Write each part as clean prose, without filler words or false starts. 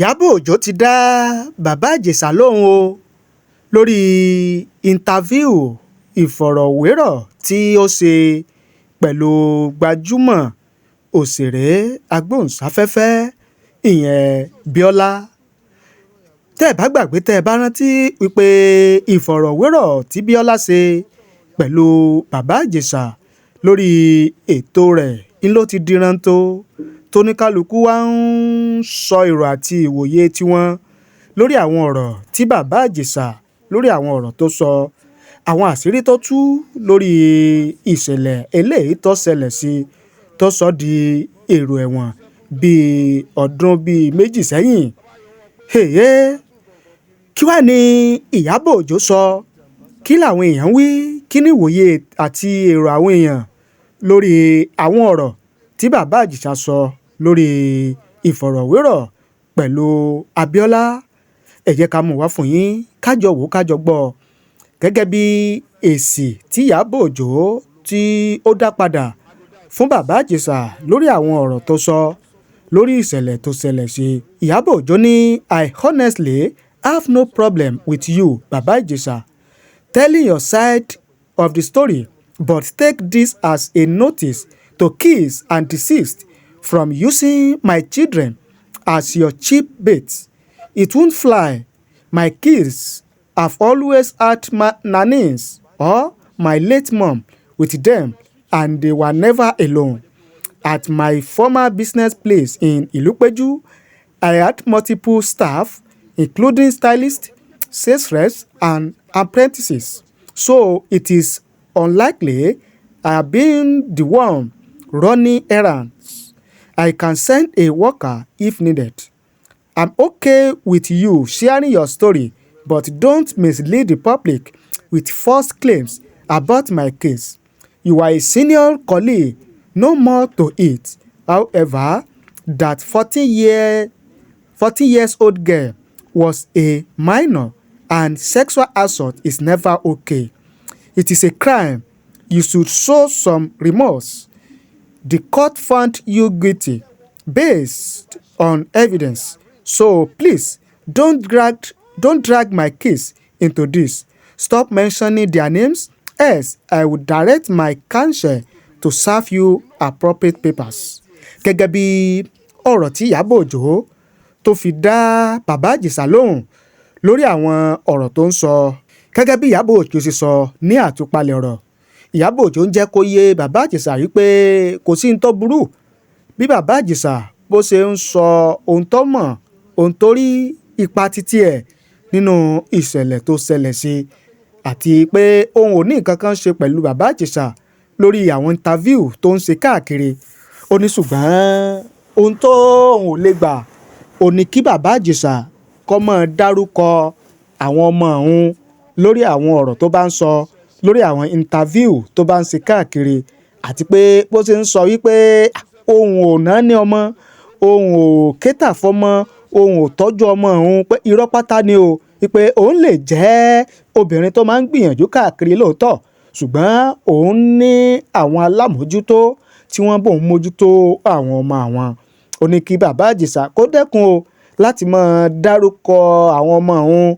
Ìyábọ̀ Ọjọ́ ti dá bàbá Ìjẹsà lóhùn o lórí íńtáfíù ìfọ̀rọ̀wérọ̀ tí ó ṣe pẹ̀lú gbajúmọ̀ òṣèré agbóhùnsáfẹ́fẹ́ ìyẹn Bíọ́lá. Tẹ́ ẹ bá gbàgbé, tẹ́ ẹ bá rántí wípé ìfọ̀rọ̀wérọ̀ tí Bíọ́lá ṣe pẹ̀lú bàbá Ìjẹsà lórí ètò rẹ̀ ń ló ti di rántó, tóníkàlùkù wá ń sọ èrò àti ìwòye tiwọn lórí àwọn ọ̀rọ̀ tí bàbá Ìjẹsà, lórí àwọn ọ̀rọ̀ tó sọ, àwọn àṣírí tó tú lórí ìṣẹ̀lẹ̀ eléyìí tó ṣẹlẹ̀ sí tó sọ di èrò ẹ̀wọ̀n bíi ọdún bíi 2 sẹ́yìn. Èyí kí wàá ní Ìyábọ̀ Òjó sọ, kí làwọn èèyàn wí, kí ni ìwòye àti èrò àwọn èèyàn lórí àwọn ọ̀rọ̀ tí bàbá Ìjẹsà sọ lórí ìfọ̀rọ̀wérọ̀ pẹ̀lú Abíọ́lá. Ẹ jẹ́ ká mú wá fún yín, kájọ wò, kájọ gbọ́ gẹ́gẹ́ bí èsì tí Ìyábọ̀ Òjó tí ó dá padà fún bàbá Ìjẹsà lórí àwọn ọ̀rọ̀ tó sọ lórí ìṣẹ̀lẹ̀ tó ṣẹlẹ̀ sí. Ìyábọ̀ Òjó ní, "I honestly have no problem with you, Baba Ìjẹsà, telling your side of the story, but take this as a notice to cease and desist from using my children as your cheap bait. It won't fly. My kids have always had nannies or my late mom with them, and they were never alone. At my former business place in Ilupeju, I had multiple staff, including stylists, sales reps and apprentices. So it is unlikely I have been the one running errands. I can send a worker if needed. I'm okay with you sharing your story, but don't mislead the public with false claims about my case. You are a senior colleague, no more to it. However, that 14 years old girl was a minor, and sexual assault is never okay. It is a crime. You should show some remorse. The court found you guilty based on evidence. So please don't drag my case into this. Stop mentioning their names, else I will direct my counsel to serve you appropriate papers." Gẹ́gẹ́ bí ọ̀rọ̀ tí Ìyábọ̀ Òjó tó fi dá bàbá Ìjẹ̀ṣà lóhùn lórí àwọn ọ̀rọ̀ tó ń sọ. Gẹ́gẹ́ bí Ìyábọ̀ Òjó ṣe sọ ní àtúpalẹ̀ ọ̀rọ̀, Ìyábọ̀ Òjó ń jẹ́ kó yé bàbá Ìjẹ̀ṣà wípé kò sí ní tó burú bí bàbá Ìjẹ̀ṣà bó ṣe ń sọ ohun tó mọ̀, ohun tó rí, ipa títí ẹ̀ nínú ìṣẹ̀lẹ̀ tó ṣẹlẹ̀ sí, àti pé òun ò ní nǹkan kan ṣe pẹ̀lú bàbá Ìjẹ̀ṣà lórí àwọn interview tó ń ṣe káàkiri. Ó ní ṣùgbọ́n ohun tó òun ò lè gbà ò ní kí bàbá Ìjẹ̀ṣà kó máa dárúkọ àwọn ọmọ òun lórí àwọn ọ̀rọ̀ tó bá ń sọ lórí àwọn interview tó bá ń ṣe káàkiri, àti pé bó ṣe ń sọ wípé òun ò náání ọmọ, òun ò kétà fọ́mọ, òun ò tọ́jú ọmọ òun, pé irọ́ pátá ni o, wípé òun lè jẹ́ obìnrin tó máa ń gbìyànjú káàkiri lóòótọ́, ṣùgbọ́n òun ní àwọn alámòójútó tí wọ́n bóun mójútó àwọn ọmọ àwọn. Ó ní kí bàbá Ìjẹ̀ṣà kó dẹ́kun o láti máa dárúkọ àwọn ọmọ òun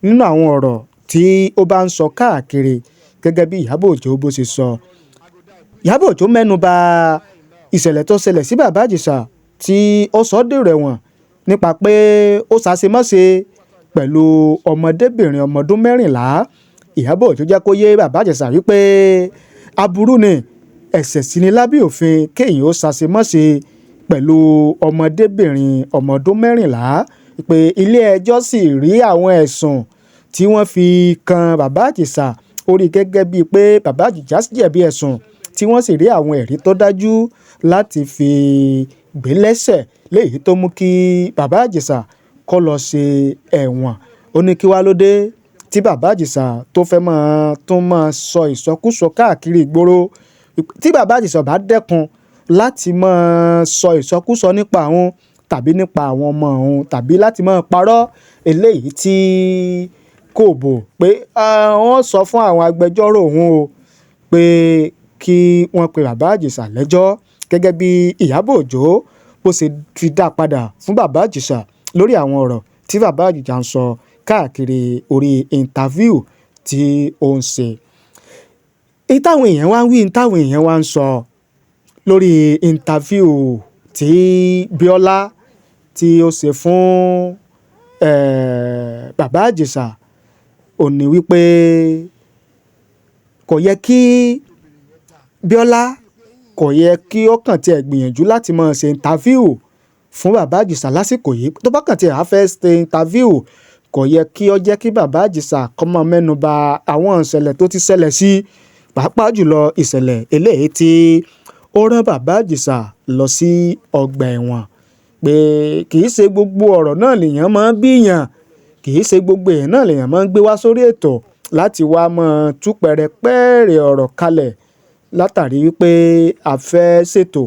nínú àwọn ọ̀rọ̀ tí ó bá ń sọ káàkiri. Gẹ́gẹ́ bí Ìyábọ̀ Òjó bó ṣe sọ. Ìyábọ̀ Òjó mẹ́nu bà ìṣẹ̀lẹ̀ tó ṣẹlẹ̀ sí bàbá Ìjẹ̀ṣà tí ó sọ dèrò ẹ̀wọ̀n nípa pé ó ṣàṣemọ́ṣe pẹ̀lú ọmọdébìnrin ọmọ ọdún 14. Ìyábọ̀ Òjó jẹ́ kó yé bàbá Ìjẹ̀ṣà wípé aburú ni, ẹ̀ṣẹ̀ sì ni lábẹ́ òfin kéèyàn ó ṣàṣemọ́ṣe pẹ̀lú ọmọdébìnrin ọmọ ọdún 14, pé ilé ẹjọ́ sì rí àwọn ẹ̀sùn tí wọ́n fi kan bàbá Ìjẹ̀ṣà, ó rí gẹ́gẹ́ bíi pé bàbá Ìjẹ̀ṣà jẹ̀bi ẹ̀sùn, tí wọ́n sì rí àwọn ẹ̀rí tó dájú láti fi gbé lẹ́sẹ̀, léyìí tó mú kí bàbá Ìjẹ̀ṣà kó lọ ṣe ẹ̀wọ̀n. Ó ní kí wá ló dé tí bàbá Ìjẹ̀ṣà tó fẹ́ máa tún máa sọ ìsọkúsọ káàkiri ìgboro. Tí bàbá Ìjẹ̀ṣà bá dẹ́kun láti máa sọ ìsọkúsọ nípa òun tàbí nípa àwọn ọmọ òun tàbí láti máa parọ́ eléyìí tí kò bò, pé wọ́n sọ fún àwọn agbẹjọ́rò òun o pé kí wọ́n pe bàbá Ìjẹ̀ṣà lẹ́jọ́. Gẹ́gẹ́ bí Ìyábọ̀ Òjó bó ṣe fi dá padà fún bàbá Ìjẹ̀ṣà Lórí àwọn ọ̀rọ̀ tí Bàbá Ìjẹ̀ṣà ń sọ káàkiri orí interview tí ó ń ṣe. Èyí táwọn èèyàn wá ń wí, táwọn èèyàn wá ń sọ lórí interview tí Bíọ́lá tí ó ṣe fún Bàbá Ìjẹ̀ṣà ò ní wípé kò yẹ kí Bíọ́lá, kò yẹ kí ó kàn tiẹ̀ gbìyànjú láti máa ṣe interview fún Bàbá Ìjẹ̀ṣà lásìkò yìí. Tó bá kàn tiẹ̀ á fẹ́ ṣe interview, kò yẹ kí ó jẹ́ kí Bàbá Ìjẹ̀ṣà kó máa mẹ́nu bà àwọn ìṣẹ̀lẹ̀ tó ti ṣẹlẹ̀ sí, pàápàá jùlọ ìṣẹ̀lẹ̀ eléyìí tí ó rán Bàbá Ìjẹ̀ṣà lọ sí ọgbà ẹ̀wọ̀n, pé kì í ṣe gbogbo ọ̀rọ̀ náà lèèyàn máa ń bíyàn, kì í ṣe gbogbo èèyàn náà lèèyàn máa ń gbé wá sórí ètò láti wá máa tú pẹ̀rẹ̀pẹ̀rẹ̀ ọ̀rọ̀ kalẹ̀, látàrí wípé a fẹ́ ṣètò,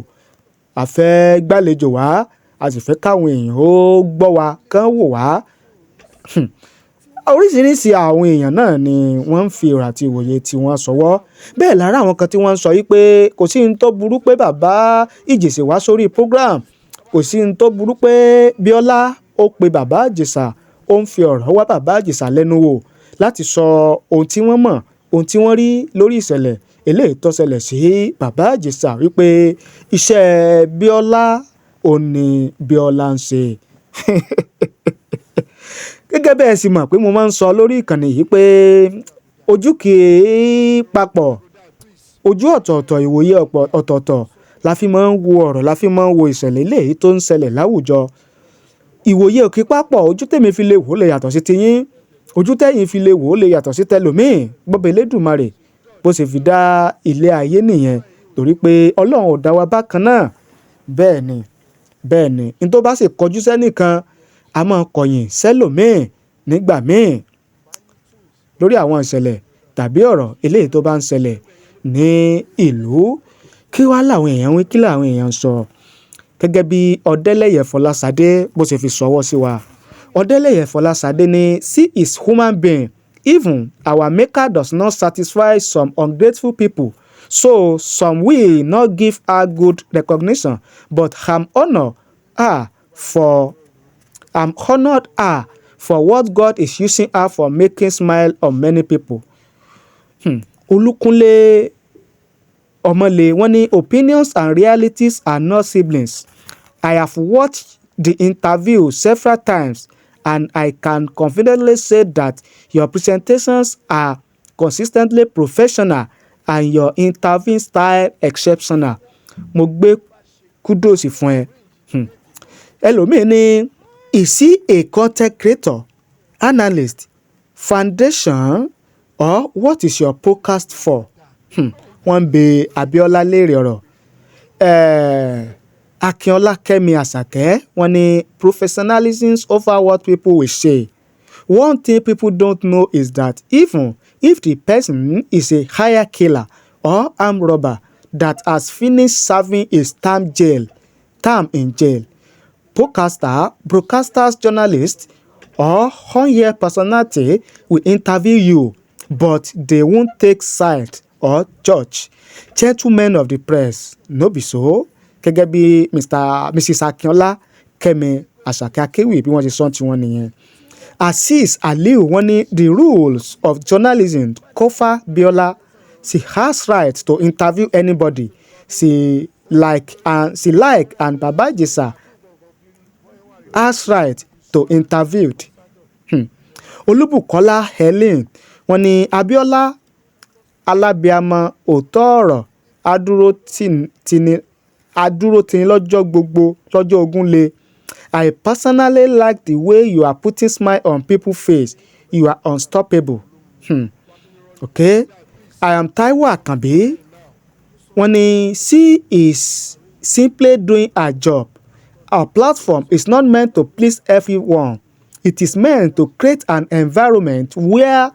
a fẹ́ gbàlejò wá, a sì fẹ́ káwọn èèyàn ó gbọ́ wa, kán wò wá. Oríṣiríṣi àwọn èèyàn náà ni wọ́n ń fi èrò àti ìwòye tí wọ́n ṣọwọ́. Bẹ́ẹ̀ lára àwọn kan tí wọ́n ń sọ wípé kò sí ohun tó burú pé Bàbá Ìjẹ̀ṣà wá sórí program, kò sí ohun tó burú pé Bíọ́lá ó pe Bàbá Ìjẹ̀ṣà, ó ń fi ọ̀rọ̀ wá Bàbá Ìjẹ̀ṣà lẹ́nu wò láti sọ ohun tí wọ́n mọ̀, ohun tí wọ́n rí lórí ìṣẹ̀lẹ̀ eléyìí tó ṣẹlẹ̀ sí Bàbá Ìjẹ̀ṣà, wípé iṣẹ́ Bíọ́lá ò ní Bíọ́lá ń ṣe. Gẹ́gẹ́ bẹ́ẹ̀ sì mọ̀ pé mo máa ń sọ lórí ìkànnì yìí pé ojú kì í papọ̀, ojú ọ̀tọ̀ọ̀tọ̀, ìwòye ọ̀tọ̀ọ̀tọ̀ la fi máa ń wo ọ̀rọ̀, la fi máa ń wo ìṣẹ̀lẹ̀ eléyìí tó ń ṣẹlẹ̀ láwùjọ. Ìwòye ò kí papọ̀. Ojú tèmi fi lè wò lè yàtọ̀ sí tiyín, ojú tẹ́yin fi lè wò lè yàtọ̀ sí tẹlòmíì. Bọ́bẹ̀ Elédùmarè bó ṣe fi dá ilé ayé nìyẹn, torí pé Ọlọ́run ò dá wa bákan náà. Bẹ́ẹ̀ ni, bẹ́ẹ̀ ni, ní tó bá sì kọjú sẹ́nìkan, a máa kọ̀yìn sẹ́lòmíì nígbà míì lórí àwọn ìṣẹ̀lẹ̀ tàbí ọ̀rọ̀ eléyìí tó bá ń ṣẹlẹ̀ ní ìlú. Kí wá làwọn èèyàn wí? Kí làwọn èèyàn sọ? Gẹ́gẹ́ bí Ọ̀dẹ́lẹ̀yẹ Fọláṣadé bó ṣe fi ṣọwọ́ sí wa, Ọ̀dẹ́lẹ̀yẹ Fọláṣadé ní, "She is human being. Even our maker does not satisfy some ungrateful people, so some will not give her good recognition, but I'm honoured her for what God is using her for, making smile on many people." Olúkúnlé Ọmọlé, wọ́n ní, "Opinions and realities are not siblings. I have watched the interview several times and I can confidently say that your presentations are consistently professional and your interviewing style exceptional. Mo gbé kudos fún ẹ." Ẹlòmíín ní, "Is he a content creator, analyst, foundation, or what is your podcast for?" Wọ́n ń bi Abíọ́lá léèrè ọ̀rọ̀. Akínọlá Kẹ́mi Àṣàkẹ́, wọ́n ní, "Professionalism over what people will say. One thing people don't know is that even if the person is a hire killer or armed robber that has finished serving his term in jail, podcaster, broadcasters, journalists or on-air personality will interview you, but they won't take side or judge. Gentlemen of the press, no be so?" Gẹ́gẹ́ bí Mr. Mrs. Akínọlá Kẹ́mi Àṣàkẹ́ Akéwì bí wọ́n ṣe sọ tiwọn nìyẹn. Azeez Aliu, wọ́n ní, "The rules of journalism cover Biola. She has right to interview anybody she like and Baba Ijesha has right to interviewed." Olúbùkọ́lá Helen, wọ́n ní, "Abiola alábíàmọ, òótọ́ ọ̀rọ̀ adúró tini lọ́jọ́ gbogbo, lọ́jọ́ ogun le. I personally like the way you are putting smile on people's face. You are unstoppable." Okay. I am Taiwo Akanbi, wọ́n ní, "She is simply doing her job. Our platform is not meant to please everyone. It is meant to create an environment where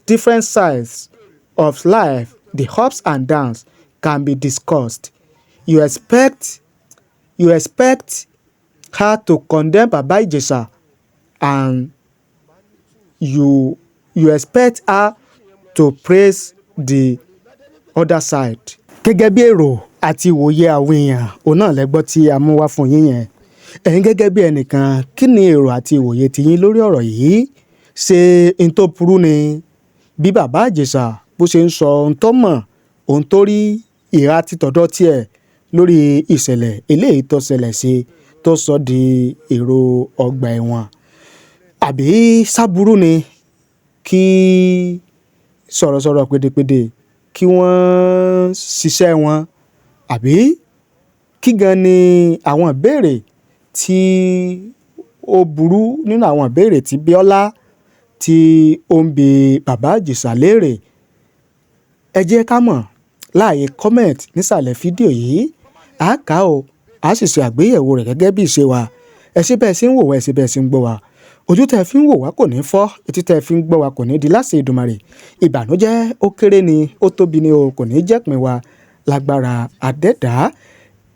different sides of life, the ups and downs, can be discussed. You expect her to condemn Baba Ijesha and you expect her to praise the other side." Gẹ́gẹ́ bí èrò àti ìwòye àwọn èèyàn, òun náà lẹ́gbọ́ tí a mú wá fún yín yẹn. Ẹ̀yin gẹ́gẹ́ bí ẹnìkan, kí ni èrò àti ìwòye tiyín lórí ọ̀rọ̀ yìí? Ṣé n tó burú ni bí Bàbá Ìjẹ̀ṣà bó ṣe ń sọ ohun tó mọ̀, ohun tó rí, ìhà títọ̀dọ̀ tiẹ̀ lórí ìṣẹ̀lẹ̀ eléyìí tó ṣẹlẹ̀ sí, tó sọ di èrò ọgbà ẹ̀wọ̀n? Àbí sábúrú ni kí sọ̀rọ̀sọ̀rọ̀, pèdèpèdè kí wọ́n ṣiṣẹ́ wọn? Àbí kí gan ni àwọn ìbéèrè tí ó burú nínú àwọn ìbéèrè tí Bíọ́lá tí ó ń bi Bàbá Ìjẹ̀ṣà léèrè? Ẹ jẹ́ ká mọ̀ láàyè comment nísàlẹ̀ fídíò yìí. À á kà ó, a sì ṣe àgbéyẹ̀wò rẹ̀ gẹ́gẹ́ bí ìṣe wa. Ẹ ṣé bẹ́ẹ̀ ṣe ń wò wá, ẹ ṣé bẹ́ẹ̀ ṣe ń gbọ́ wa. Ojú tẹ́ ẹ fi ń wò wá kò ní fọ́, etí tẹ́ ẹ fi ń gbọ́ wa kò ní di láṣẹ Èdùmàrè. Ìbànújẹ́, ó kéré ni, ó tóbi ni o, kò ní jẹ́pin wa lágbára Adẹ́dàá.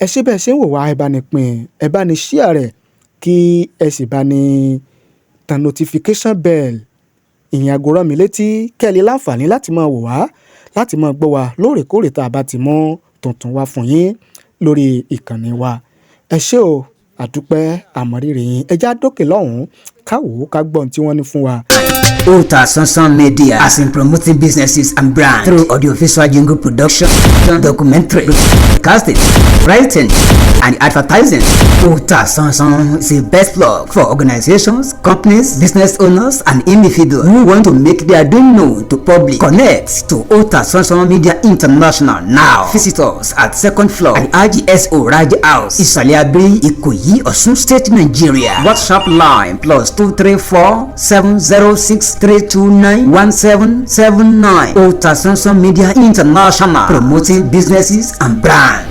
Ẹ ṣé bẹ́ẹ̀ ṣe ń wò wá. Ẹ bá ní pín, ẹ bá ní share rẹ̀, kí ẹ sì bá ní tan notification bell, ìyẹn aago rán mi létí, kẹ́ ẹ lè láǹfààní láti máa wò wá, láti máa gbọ́ wa lóòrèkóòrè tá a bá ti mú tuntun wá fún yín lórí ìkànnì wa. Ẹ ṣé o, àdúpẹ́, àmọ̀rírì yín. Ẹ já dókè lọ́hùn-ún, ká wò ó, ká gbọ́ ohun tí wọ́n ní fún wa. Otasansan Media has been promoting businesses and brands through audiovisual jingle production, documentary, casting, writing, and advertising. Otasansan is the best plug for organizations, companies, business owners, and individuals who want to make their doing known to public. Connect to Otasansan Media International now. Visit us at second floor at IGSO Raji House, Isale Abiri, Ikoyi, Osun State, Nigeria. WhatsApp line +234 706 329 1779. Otasansan Media International, promoting businesses and brand.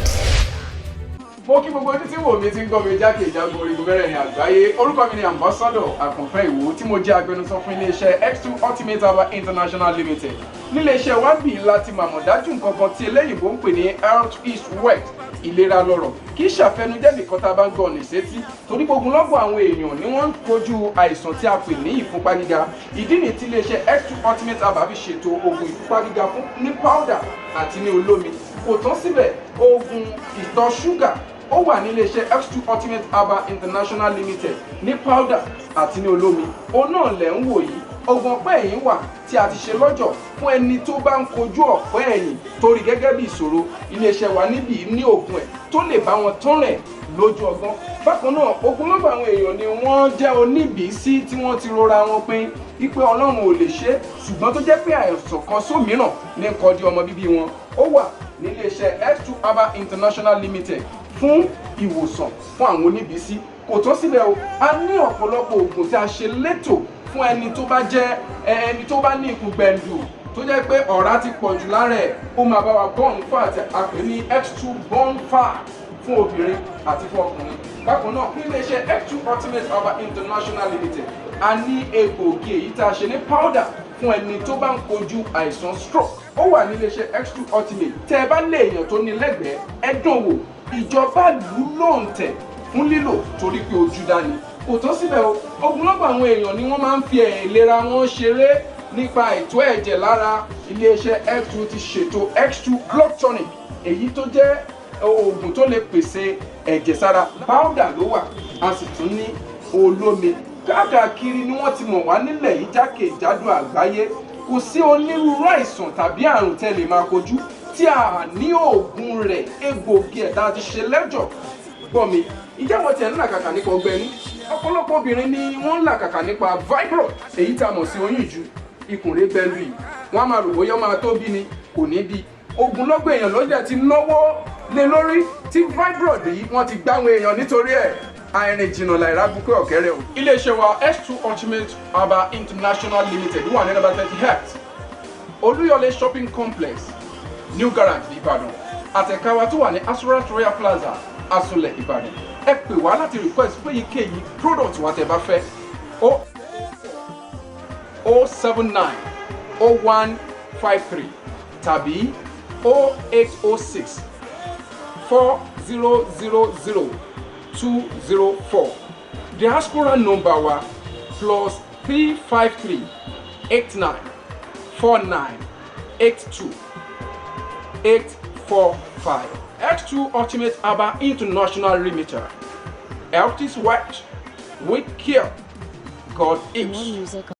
Mo kí gbogbo ojú tí wò mí, tí ń gbọ́ mi jákèjádò orígun mẹ́rẹ̀ẹ̀rin àgbáyé. Orúkọ mi ni Ambassador Àkànfẹ́ Ìwò, tí mo jẹ́ agbẹnusọ fún iléeṣẹ́ X2 Ultimate Herbal International Limited. Níléeṣẹ́ wa bí láti màmọ̀dájú nǹkan kan tí eléyìnbó ń pè ní health is wealth, ìlera lọ́rọ̀. Kì í ṣàfẹnujẹ́ nìkan tá a bá ń gbọ́ ní sétí, torí gbogbo lọ́gbọ̀n àwọn èèyàn ni wọ́n ń kojú àìsàn tí a pè ní ìfúnpá gíga. Ìdí nìyí tí iléeṣẹ́ X2 Ultimate Herbal fi ṣètò oògùn ìfúnpá gíga fún ní powder àti ní olómi. Kò tán síbẹ̀, oògùn ìtọ̀ ṣúgà ó wà ní iléeṣẹ́ X2 Ultimate Herbal International Limited ní powder àti ní olómi. Òun náà lẹ̀ ń wò yìí. Oògùn ọ̀pẹ́ ẹ̀yìn wà tí a ti ṣe lọ́jọ̀ fún ẹni tó bá ń kojú ọ̀pẹ́ ẹ̀yìn torí gẹ́gẹ́ bí ìṣòro. Iléeṣẹ́ wa níbí ní oògùn ẹ̀ tó lè bá wọn tán rẹ̀ lójú ọgbọ́n. Bákan náà, ogunlọ́gọ̀ àwọn èèyàn ni wọ́n jẹ́ oníbìísí tí wọ́n ti rora wọn pin wípé Ọlọ́run ò lè ṣe é, ṣùgbọ́n tó jẹ́ pé àìsàn kan sómìíràn ní kọjú ọmọ bíbí wọn. Ó wà níléeṣẹ́ X2 Herbal International Limited fún ìwòsàn fún àwọn oníbìísí. Kò tán síbẹ̀ o, a ní ọ̀pọ̀lọpọ̀ oògùn tí a ṣe létò fún ẹni tó bá jẹ́ ẹni tó bá ní ikùn gbẹ̀ǹdù, tó jẹ́ pé ọ̀rá ti pọ̀ jù lára ẹ̀. Ó máa bá wa burn fat, a pè ní X2 Burn Fat, fún obìnrin àti fún ọkùnrin. Bákan náà, ní iléeṣẹ́ X2 Ultimate Herbal International Limited, a ní egbòogi èyí tá a ṣe ní powder fún ẹni tó bá ń kojú àìsàn stroke. Ó wà ní iléeṣẹ́ X2 Ultimate. Tẹ́ ẹ bá lé èèyàn tó ní lẹ́gbẹ̀ẹ́, ẹ dán wò. Ìjọba lù ú lóǹtẹ̀ fún lílò torí pé ojú dání. Kò tó síbẹ̀ o, ogunlọ́gọ̀ àwọn èèyàn ni wọ́n máa ń fi ìlera wọn ṣeré nípa ètò ẹ̀jẹ̀ lára. Iléeṣẹ́ X2 ti ṣètò X2 Blood Tonic, èyí tó jẹ́ oògùn tó lè pèsè ẹ̀jẹ̀ sára. Powder ló wà, a sì tún ní olómi. Káàkiri ni wọ́n ti mọ̀ wá nílẹ̀ yìí, jákèjádò àgbáyé. Kò sí onírúurú àìsàn tàbí àrùn tẹ́ lè máa kojú tí a ní oògùn rẹ̀, egbòogi ẹ̀ tá a ti ṣe lẹ́jọ̀. Gbọ́ mi, ìjẹ́ wọ́n tiẹ̀ ń làkàkà nípa ọgbẹ́ inú? Ọ̀pọ̀lọpọ̀ obìnrin ni wọ́n ń làkàkà nípa fibroid, èyí tá a mọ̀ sí oyún ìju. Ikùn rẹ̀ bẹ́ẹ̀ lù yìí, wọ́n á máa rò bóyá ó máa tó bí ni, kò ní bí. Ogunlọ́gọ̀ èèyàn ló dẹ̀ ti náwó lé lórí tí fibroid yìí, wọ́n ti gbáwọn èèyàn nítorí ẹ̀. Àìrìn jìnnà láìra bukẹ́ ọ̀kẹ́rẹ́ o. Iléeṣẹ́ wa S2 Ultimate Herbal International Limited wà ní number 38, Olúyọ̀lé Shopping Complex, New Garage, Ìbàdàn, àtẹ̀ka wa tó wà ní Asurat Royal Plaza, Asunlẹ̀, Ìbàdàn. Ẹ pè wá láti request fún èyíkéyìí product wa tẹ́ bá fẹ́: 079 0153 tàbí 0806 4000 204. Diaspora number wa +353 89 49 82 845. X2 Ultimate Herbal International Limited. Health is wealth. With care, God More is. music